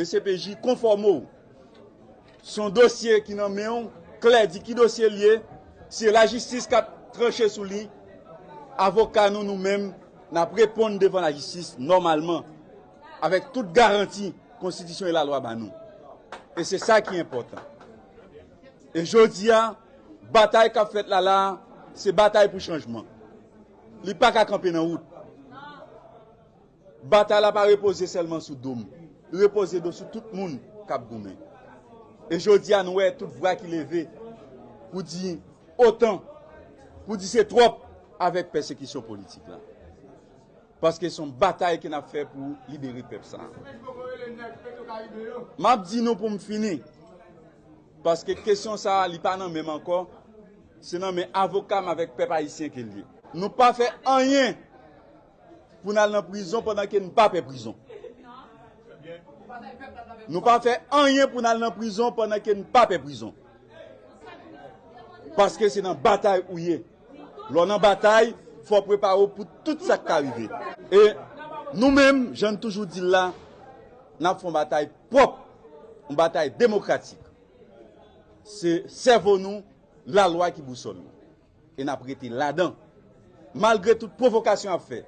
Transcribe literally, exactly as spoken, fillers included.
D C P J, konfòme w. Se yon dosye ki nan men w, klè, di ki dosye l ye. Se lajistis k ap tranche sou li. Avoka nou, nou menm, n ap reponn devan lajistis nòmalman, avèk tout garanti konstitisyon e lalwa ba nou. E se sa ki enpòtan. E jodi a, batay k ap fèt la la, se batay pou chanjman. Li pa ka kanpe nan wout. Batay la pa repoze sèlman sou do m. Li repoze do sou tout moun k ap goumen. E jodi a, nou wè tout vwa ki leve pou di otan, pou di se twòp avèk pèsekisyon politik la. Paske se yon batay ke n ap fè pou libere pèp sa a. M ap di nou pou m fini, paske kesyon sa a, li pa nan men m ankò, se nan men avoka m avèk pèp ayisyen ke l ye. Nou pa fè anyen pou n al nan prizon pandan ke n pa pè prizon. Nou pa fè anyen pou n al nan prizon pandan ke n pa pè prizon. Paske se nan batay ou ye. Lè w nan batay, fò w prepare w pou tout sa k ka rive. E nou menm, jan n toujou di l la, n ap fè yon batay pwòp, yon batay demokratik. Se sèvo nou, lalwa ki bousòl nou. E n ap rete ladan. Malgre tout pwovokasyon y ap fè,